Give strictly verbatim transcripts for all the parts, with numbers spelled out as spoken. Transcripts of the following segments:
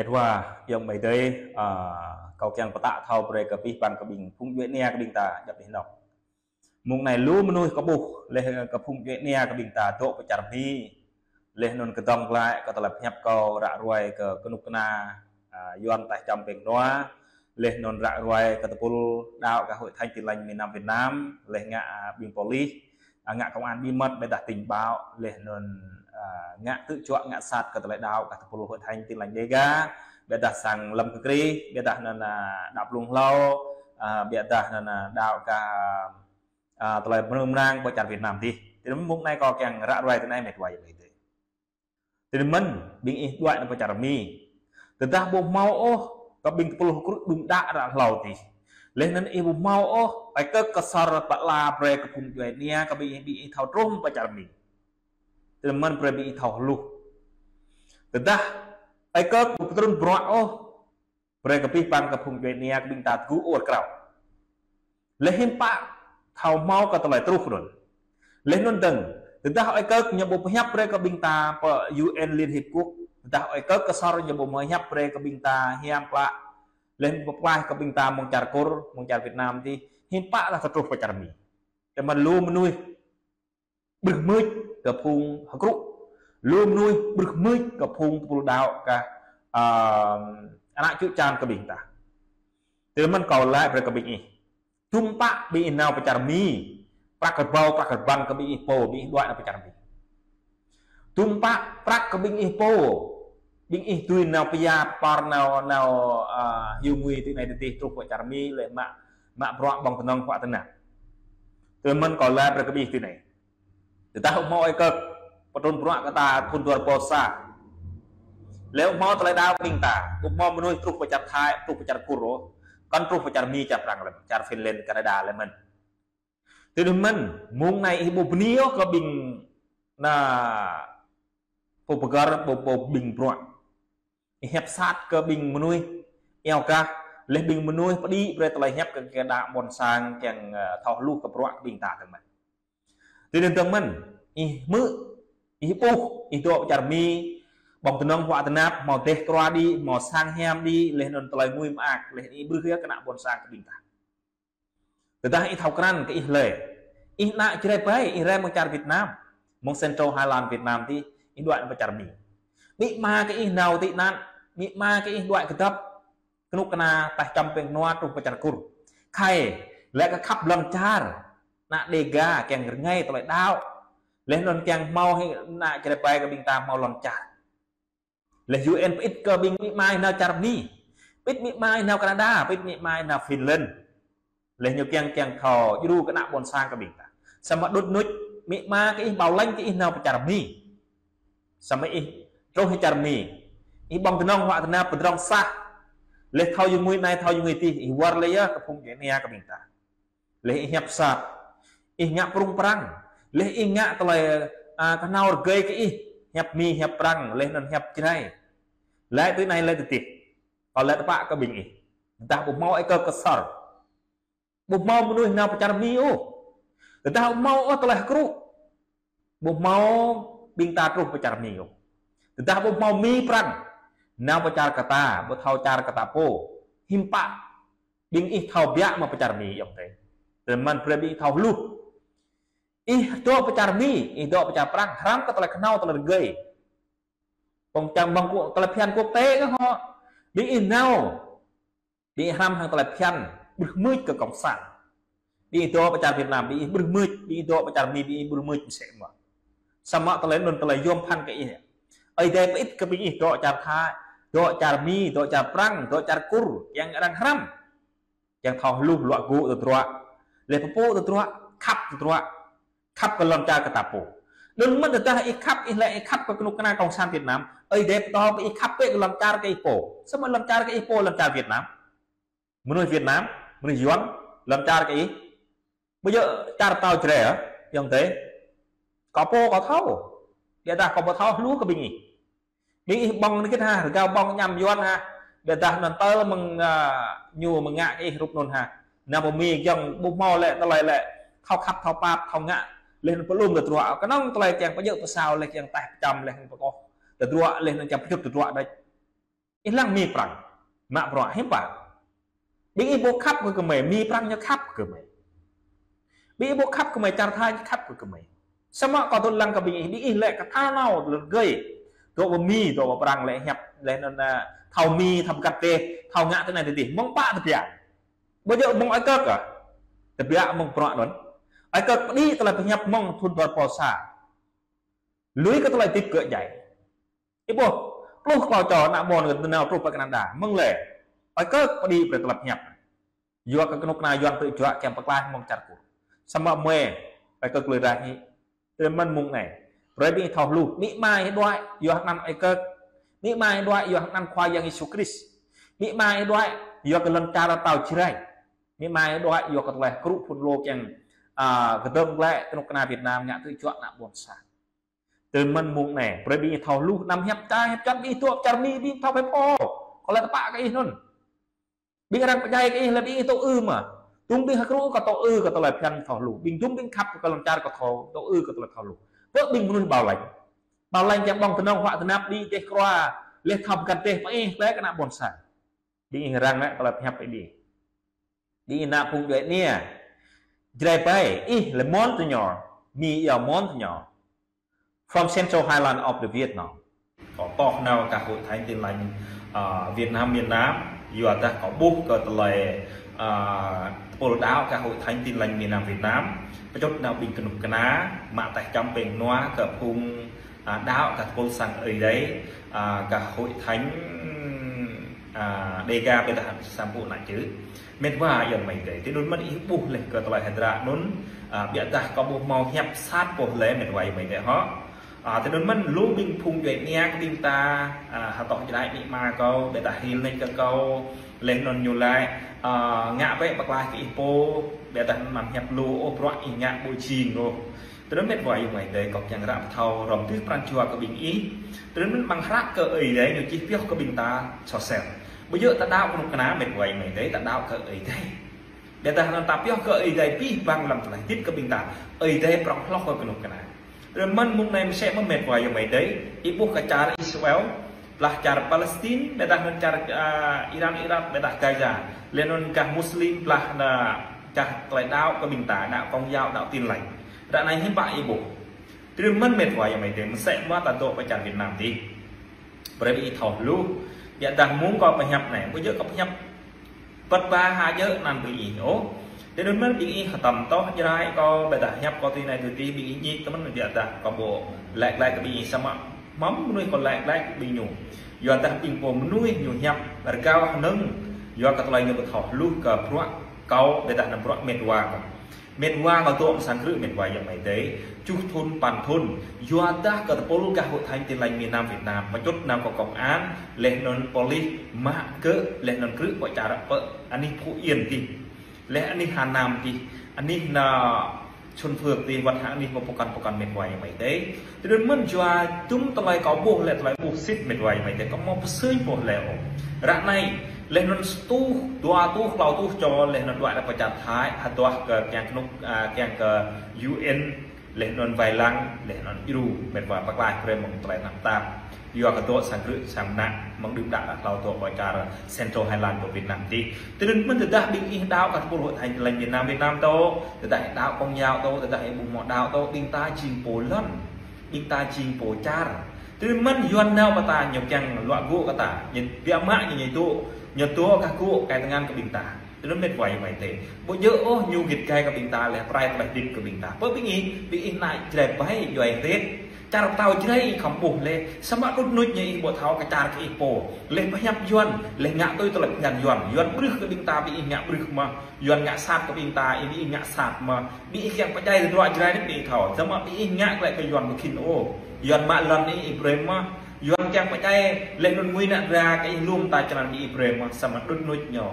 Wa, yŏng mơi dơi, a, kâo kiăng pơtă thâo brơi kơ pih păng kơ ƀing phung djuai ania kơ ƀing ta djŏp anih anŏ. Mông anai lu mơnuih kơ ƀuh, laih kơ phung djuai ania kơ ƀing ta dŏ pơ čar Mi. Laih anŭn kơdŏng glaĭ kơ tơlơi pơhiăp kâo ră ruai kơ kơnuk kơna, a, Yuan taih čăm peng nua. Laih anŭn ră ruai kơ tơpul đaŏ kơ Hội Thánh Tin Lành miền Nam Việt Nam. Laih ngă, a, ƀing polis, a, ngă công an bí mật, ƀiădah tình báo, laih anŭn, a, ngă tơčuă, ngă sat kơ tơlơi đaŏ kơ tơpul Hội Thánh Tin Lành Đêga, ƀiădah sang Lâm Kơ Kri, ƀiădah anŭn, a, đaŏ Plung Hlâo, a, ƀiădah anŭn, a, đaŏ kơ, a, tơlơi mrơ̆ng mrang pơ čar Việt Nam dih. Tui anŭn mông anai kâo kiăng ră ruai tui anai mĕt wa yŏng mơi dơi. Tui anŭn mơ̆n, ƀing ih djuai anŭn pơ čar Mi. Tơdah ƀu hmâo ôh, kơ ƀing tơpul hơkrŭ đŭng đă ră hlâo dih. Laih anŭn ih ƀu hmâo ôh, ơi kơ kơsor pơala brơi kơ phung djuai ania, kơ ƀing ih, ƀing ih thâo trŭm pơ čar Mi. Tui anŭn mơ̆n brơi ƀing ih thâo hluh. Tơdah, ơi kơ ƀu pơtrŭn bruă ôh, brơi kơ pih păng kơ phung djuai ania kơ ƀing ta tơgŭ ur krao. Laih hiư̆m pă thâo hmâo kơ tơlơi truh anŭn. Laih anŭn dơ̆ng, tơdah ơi kơ ñu ƀu pơhiăp brơi kơ ƀing ta pơ U N Liên Hiệp Quốc, tơdah ơi kơ kơsor ñu ƀu pơhiăp brơi kơ ƀing ta hiam klă. Laih pơklaih kơ ƀing ta mơ̆ng čar Kur, mơ̆ng čar Việt Nam dih, hiư̆m pă dah tơtruh pơ čar Mi. Tơdah mơ̆n lu mơnuih ƀrưh mưč kơ phung hơkrŭ. Lu mơnuih ƀrưh mưč kơ phung tơpul đaŏ kơ, a, ană čư̆ čan kơ ƀing ta. Tui anŭn mơ̆n kâo laĭ brơi kơ ƀing ih. Dŭm pă ƀing ih nao pơ čar Mi. Prăk rơbâo, prăk rơbăn kơ ƀing ih pô, ƀing ih djuai anŭn pơ čar Mi. Dŭm pă prăk kơ ƀing ih pô. Ƀing ih tui nao pia pơr nao, nao, a, hiu ngui tui anai tui dih truh pơ čar Mi laih mă, mă bruă ƀơ̆ng tơnŏng huă tơnap. Tui anŭn mơ̆n kâo laĭ brơi kơ ƀing ih tui anai. Tơdah ƀu hmâo ơi kơ pơtrŭn bruă kơ ta thŭn dua rơbâo sa. Laih ƀu hmâo tơlơi đaŏ ƀing ta, ƀu hmâo mơnuih truh pơ čar Thái, truh pơ čar Kur ôh, kŏn truh pơ čar Mi, čar Prăng lĕ, čar Finland, Canada lĕ mơ̆n. Tui anŭn mơ̆n, mông anai ih ƀu bơni ôh kơ ƀing ană pô pơgăr, pô, pô ƀing bruă. Ih hiăp sat kơ ƀing mơnuih iâu gah, laih ƀing mơnuih pơđĭ brơi tơlơi hiăp kơ, kơ đaŏ ƀôn sang kiăng, ơ, thâo hluh kơ bruă kơ ƀing ta dơ̆ng mơ̆n. Tui anŭn dơ̆ng mơ̆n, ih hmư̆, ih ƀuh, ih dŏ pơ čar Mi, ƀơ̆ng tơnŏng huă tơnap, hmâo dêh krua đĭ, hmâo sang hiam đĭ, laih anŭn tơlơi ngui mơak, laih ih ƀrưh yơh kơ ană ƀôn sang kơ ƀing ta. Tơdah ih thâo krăn kơ ih lĕ. Ih ană Jrai ƀai, ih rai mơ̆ng čar Việt Nam, mơ̆ng Central Highland Việt Nam dih, ih djuai anŭn pơ čar Mi. Amĭ ama kơ ih nao tị nạn, amĭ ama kơ ih djuai kơdŏp, kơnuk kơna taih čăm peng nua truh pơ čar Kur. Khă, laĭ kơ khăp lŏn čar, ană Đêga kiăng rơngai tơlơi đaŏ. Laih anŭn kiăng hmâo hĭ ană Jrai ƀai kơ ƀing ta hmâo lŏn čar. Laih U N pơĭt kơ ƀing amĭ ama ih nao čar Mi. Pơĭt amĭ ama ih nao Canada, pơĭt amĭ ama ih nao Finland. Laih ñu kiăng, kiăng thâo djru kơ ană ƀôn sang kơ ƀing ta. Samơ̆ đŭt nuč, amĭ ama kơ ih, bảo lãnh kơ ih nao pơ čar Mi. Samơ̆ ih truh pơ čar Mi. Ih ƀơ̆ng tơnŏng huă tơnap pơdrŏng sah. Laih thâo hiu ngui anai, thâo hiu ngui dih, ih wơr laih yơh kơ phung djuai ania kơ ƀing ta. Laih ih hiăp sat. Ih ngă prŭng prăng. Laih ih ngă tơlơi, a, kơnâo rơgơi kơ ih. Hiăp Mi, hiăp Prăng, laih anŭn hiăp Jrai. Laĭ tui anai, laĭ tui dih. Kâo laĭ tơpă kơ ƀing ih. Tơdah ƀu hmâo ơi kơ kơsor. Ƀu hmâo mơnuih nao pơ čar Mi ôh. Tơdah ƀu hmâo ôh tơlơi hơkrŭ. Ƀu hmâo ƀing ta truh pơ čar Mi ôh. Tơdah ƀu hmâo Mi Prăng nao pơ čar kơ ta, ƀu thâo čar kơ ta pô. Hiư̆m pă ƀing ih thâo biă mă pơ čar Mi yŏng tê. Tui anŭn mơ̆n brơi ƀing ih thâo hluh. Ih dŏ pơ čar Mi, ih dŏ pơ čar Prăng, hrăm kơ tơlơi kơnâo tơlơi rơgơi. Ƀơ̆ng čang ƀơ̆ng kơ tơlơi phiăn quốc tế kơ hŏ. Ƀing ih nao. Ƀing ih hrăm hăng tơlơi phiăn, ƀrưh mưč kơ cộng sản. Ƀing ih dŏ pơ čar Việt Nam, ƀing ih ƀrưh mưč, ƀing ih dŏ pơ čar Mi, ƀing ih ƀrưh mưč mơsĕ mơ̆n. Samơ̆ tơlơi anŭn tơlơi yôm phăn kơ ih. Ơi Adai pơĭt kơ ƀing ih dŏ čar Thái, dŏ čar Mi, dŏ čar Prăng, dŏ čar Kur, kiăng arăng hrăm. Kiăng thâo hluh luă gŭ tơdruă. Laih pơpŭ tơdruă, khăp tơdruă. Khăp kơ lŏn čar kơ ta pô. Anŭn mơ̆n tơdah ih khăp, ih laĭ ih khăp kơ kơnuk kơna cộng sản Việt Nam, Ơi Adai pơtô kơ ih khăp bĕ kơ lŏn čar kơ ih pô. Samơ̆ lŏn čar kơ ih pô, lŏn čar Việt Nam. Mơnuih Việt Nam, mơnuih Yuan, lŏn čar kơ ih. Ƀu djơ̆ čar pơtao Jrai, yŏng tê. Kâo pô kâo thâo. Ƀiădah kâo ƀu thâo hluh kơ ƀing ih. Ƀing ih ƀơ̆ng anai kơ ha, rơgao ƀơ̆ng añăm Yuan ha. Ƀiădah anŭn tơl mơ̆ng, a, ñu mơ̆ng ngă kơ ih rup anŭn ha. Nao pơ Mi yŏng ƀu hmâo lĕ, tơlơi lĕ. Thâo khăp, thâo pap, thâo ngă. Laih anŭn pơlŭm tơdruă. Kơnơ̆ng tơlơi kiăng pơjơ̆ pơsao, laih kiăng taih pơčăm, laih kiăng pơkŏh. Tơdruă, laih anŭn kiăng pơčut tơdruă đôč. Ih lăng Mi Prăng. Mă bruă hiư̆m pă. Ƀing ih ƀu khăp kơ gơmơi, Mi Prăng ñu khăp kơ gơmơi. Ƀing ih ƀu khăp kơ gơmơi, čar Thái ñu khăp kơ gơmơi. Samơ̆ kâo tŭ lăng kơ ƀing ih, ƀing ih lĕ kơ tha nao lŏn gơi. Dŏ ƀơi Mi, dŏ ƀơi Prăng lĕ hiăp, lĕ anŭn, a, thâo Mi, thâo pơkăt teh, thâo ngă tơ anai tơ adih. Mơ̆ng pă tơbiă. Ƀu djơ̆ mơ̆ng ơi kơk kơ. Tơbiă mơ̆ng bruă anŭn. Ơi kơk pơđĭ tơlơi pơhiăp mơ̆ng thŭn dua rơbâo sa. Lui kơ tơlơi hơdip gơ̆ djai. Ih ƀuh, pluh klâo čô ană ƀôn kơ tơnao truh pơ Canada. Mơ̆ng lĕ. Ơi kơk pơđĭ brơi tơlơi pơhiăp. Yua kơ kơnuk kơna Yuan tơjuă kiăng pơklaih mơ̆ng čar Kur. Samơ̆ mơ̆, ơi kơk lui rah hĭ. Tơl mơ̆n mơ̆ng anai. Brơi ƀing ih thâo hluh. Amĭ ama ih đuaĭ, yua hăng anăn ơi kơk. Amĭ ama ih đuaĭ, yua hăng anăn Khua Yang Yêsu Krist. Amĭ ama ih đuaĭ, yua kơ lŏn čar pơtao Jrai. Amĭ ama ih đuaĭ, yua kơ tơlơi krŭ phŭn lô kiăng, a, kơdơ̆ng glaĭ kơnuk kơna Việt Nam ngă tơjuă ană ƀôn sang. Tơl mơ̆n mơ̆ng anai, brơi ƀing ih thâo hluh, anăm hiăp čar, hiăp čar ƀing ih dŏ čar Mi, ƀing ih thâo pơpô. Kâo lĕ tơpă kơ ih anŭn. Ƀing arăng pơdjai kơ ih lĕ ƀing ih tŭ ư mơ̆. Dŭm ƀing hơkrŭ kâo tŭ ư kơ tơlơi phiăn thâo hluh. Ƀing dŭm ƀing khăp kơ lŏn čar kâo thâo, tŭ ư kơ tơlơi thâo hluh. Bơ ƀing mơnuih bảo lãnh. Bảo lãnh kiăng ƀơ̆ng tơnŏng huă tơnap đi dêh krua. Lĕ thâo pơkăt dêh pơ ih, lĕ kơ ană ƀôn sang. Ƀing ih răng lĕ tơlơi pơhiăp ih đi. Ƀing ih ană phung djuai ania. Jrai pai, ih lĕ mơ̆n tơño. Mi yua mơ̆n tơño. From Central Highland of the Vietnam. Kâo pŏk nao kơ Hội Thánh Tin Lành, a, Việt Nam miền Nam, yua dah kâo ƀuh kơ tơlơi, a, tơpul đaŏ kơ Hội Thánh Tin Lành miền Nam Việt Nam. Pơčŭt nao ƀing kơnuk kơna, mă teh čăm peng nua kơ phung, a, đaŏ kơ tơpul sang Ơi Adai, a, kơ Hội Thánh, a, Đêga ƀiădah Sam Pŭ nă čư̆. Met wa ayŏng amai adơi, tui anŭn mơ̆n ih ƀuh lĕ kơ tơlơi hơdră anŭn, a, ƀiădah kâo ƀu hmâo hiăp sat pô lĕ met wa ayŏng amai adơi hŏ. A, tui anŭn mơ̆n lu ƀing phung djuai ania kơ ƀing ta, a, hơtŏh jrai amĭ ama kâo, ƀiădah hil nač kơ kâo, lĕ anŭn ñu laĭ, a, ngă bĕ pơklaih kơ ih pô, ƀiădah anăm hiăp lu ôh, bruă ih ngă ƀu jing ôh. Tui anŭn met wa ayŏng amai adơi, kâo kiăng ră pơthâo hrŏm tui pran jua kơ ƀing ih. Tui anŭn mơ̆n amăng hră kơ Ơi Adai ñu čih pioh kơ ƀing ta soh sel. Ƀu djơ̆ ta đaŏ kơnuk kơna met wa ayŏng amai adơi, ta đaŏ kơ Ơi Adai. Ƀiădah anŭn ta pioh kơ Ơi Adai abih bang lăm tơlơi hơdip kơ ƀing ta. Ơi Adai prŏng hloh kơ kơnuk kơna. Tui anŭn mơ̆n mơ̆ng anai mơsĕ mơ̆n met wa ayŏng amai adơi, ih ƀuh kơ čar Israel, blah čar Palestine, ƀiădah anŭn čar, a, Iran, Iraq, ƀiădah Gaza. Lĕ anŭn gah Muslim, blah anŭn gah tơlơi đaŏ kơ ƀing ta, đaŏ Công giáo, đaŏ Tin Lành. Ră anai hiư̆m pă ih ƀuh. Tui anŭn mơ̆n met wa ayŏng amai adơi, mơsĕ mơ̆ ta dŏ pơ čar Việt Nam adih. Brơi ƀing ih thâo hluh, ƀiădah mơ̆ng kâo pơhiăp anai, ƀu djơ̆ kâo pơhiăp pơt ba hă djơ̆ anăn ƀing ih ôh. Tui anŭn mơ̆n ƀing ih hơtăm tŏh jrai kâo, ƀiădah hiăp kâo tui anai tui adih ƀing ih ñik tơmơ̆n ƀiădah kâo ƀu laĭ glaĭ kơ ƀing ih samơ̆ mơ̆ng mơnuih kâo laĭ glaĭ kơ ƀing ñu. Yua dah ƀing pô mơnuih ñu hiăp rơgao hơnơ̆ng, yua kơ tơlơi ñu ƀu thâo hluh kơ bruă kâo ƀiădah anăn bruă met wa kâo. Met wa kâo dŏ amăng sang krư̆ met wa ayŏng amai adơi, tơjuh thŭn păn thŭn, yua dah kơ tơpul gah Hội Thánh Tin Lành miền Nam Việt Nam, pơčŭt nao kơ công an, lĕ anŭn polis, mă gơ̆, lĕ anŭn krư̆ pơ čar pơ anih Phú Yên adih, lĕ anih Hà Nam adih, anih anŭn Xuân Phước adih, wơ̆t hăng anih mơ̆ pơkŏn pơkŏn met wa ayŏng amai adơi. Tui anŭn mơ̆n yua dŭm tơlơi kâo ƀuh lĕ tơlơi ƀuh sĭt met wa ayŏng amai adơi, kâo ƀu pơsưi pô lĕ ôh. Ră anai, lĕ anŭn sa rơtuh, dua rơtuh, klâo rơtuh čô, lĕ anŭn đuaĭ ra pơ čar Thái, hơduah kơ kiăng kơnuk, a, kiăng kơ U N, lĕ anŭn wai lăng, lĕ anŭn djru, met wa pơklaih brơi mơ̆ng tơlơi tơnap tap. Yua kơ dŏ sang krư̆, sang mơnă, mơ̆ng đưm đă đă klâo dŏ pơ čar Central Highland pơ Việt Nam adih. Tui anŭn mơ̆n tơdah ƀing ih đaŏ kơ tơpul Hội Thánh Tin Lành miền Nam Việt Nam dŏ, tơdah ih đaŏ Công giáo dŏ, tơdah ih ƀu hmâo đaŏ dŏ, ƀing ta jing pô lŏn. Ƀing ta jing pô čar. Tui anŭn mơ̆n Yuan nao pơ ta ñu kiăng luă gŭ kơ ta. Ñu biă mă ñu ñu dŏ, ñu dŏ kơ gŭ kơ tơngan kơ ƀing ta. Tui anŭn met wa ayŏng amai adơi. Ƀu djơ̆ ôh ñu git gai kơ ƀing ta lĕ pơrai tơlơi hơdip kơ ƀing ta. Pơ ƀing ih, ƀing ih ană jrai pai djuai hrĕt. Čar pơtao jrai ih khŏm ƀuh lĕ. Samơ̆ đŭt nuč ñu ih ƀu thâo kơ čar kơ ih pô. Lĕ pơhiăp Yuan, lĕ ngă tui tơlơi phiăn Yuan. Yuan brưh kơ ƀing ta ƀing ih ngă brưh mơ̆. Yuan ngă sat kơ ƀing ta, ih ƀing ih ngă sat mơ̆. Ƀing ih kiăng pơdjai tơdruă jrai anai ƀing ih thâo. Samơ̆ ƀing ih ngă glaĭ kơ Yuan ƀu khĭn ôh. Yuan mă lŏn ih brơi mơ̆. Yuan kiăng pơdjai lĕ anŭn ngui ană dra kơ ih lŏm ta čơnăn ƀing ih brơi mơ̆. Samơ̆ đŭt nuč ñu.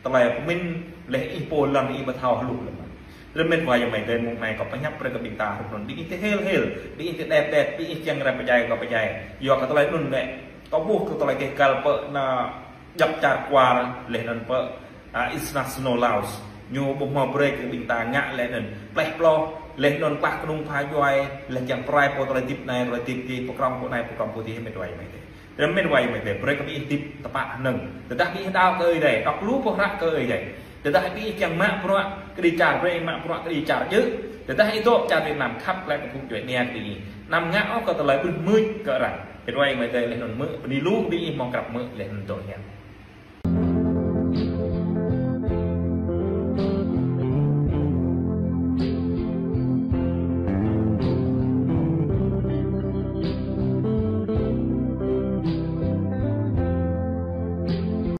Tơlơi pơmĭn lĕ ih pô lŏn ih ƀu thâo hluh lĕ mơ̆n. Tui anŭn met wa ayŏng amai adơi mơ̆ng anai kâo pơhiăp brơi kơ ƀing ta hrup anŭn. Ƀing ih tơ hil hil, ƀing ih tơ đet đet, ƀing ih kiăng rai pơdjai kâo pơdjai. Yua kơ tơlơi anŭn lĕ, kâo ƀuh kơ tơlơi keh kal pơ anŭn djŏp čar kwar lĕ anŭn pơ, a, International Laos. Ñu ƀu hmâo brơi kơ ƀing ta ngă laih anŭn pleh ploh, laih anŭn klah kơnung pha djuai, laih kiăng pơrai pô tơlơi hơdip anai, tơlơi hơdip adih, pơkrong pô anai, pơkrong pô adih, met wa ayŏng amai adơi. Tơdah met wa ayŏng amai adơi, brơi kơ ƀing ih hơdip tơpă hơnơ̆ng. Tơdah ƀing ih đaŏ kơ Ơi Adai, đŏk lu boh hră kơ Ơi Adai. Tơdah ƀing ih kiăng mă bruă kơđi čar, brơi mă bruă kơđi čar djơ̆. Tơdah ih dŏ čar Việt Nam khăp glaĭ kơ phung djuai ania kơ ƀing ih. Anăm ngă ôh kơ tơlơi ƀrưh mưč kơ arăng. Met wa ayŏng amai adơi, laih anŭn hmư̆, bơni lu kơ ƀing ih hmâo krăp hmư̆, laih anŭn dŏ hiam.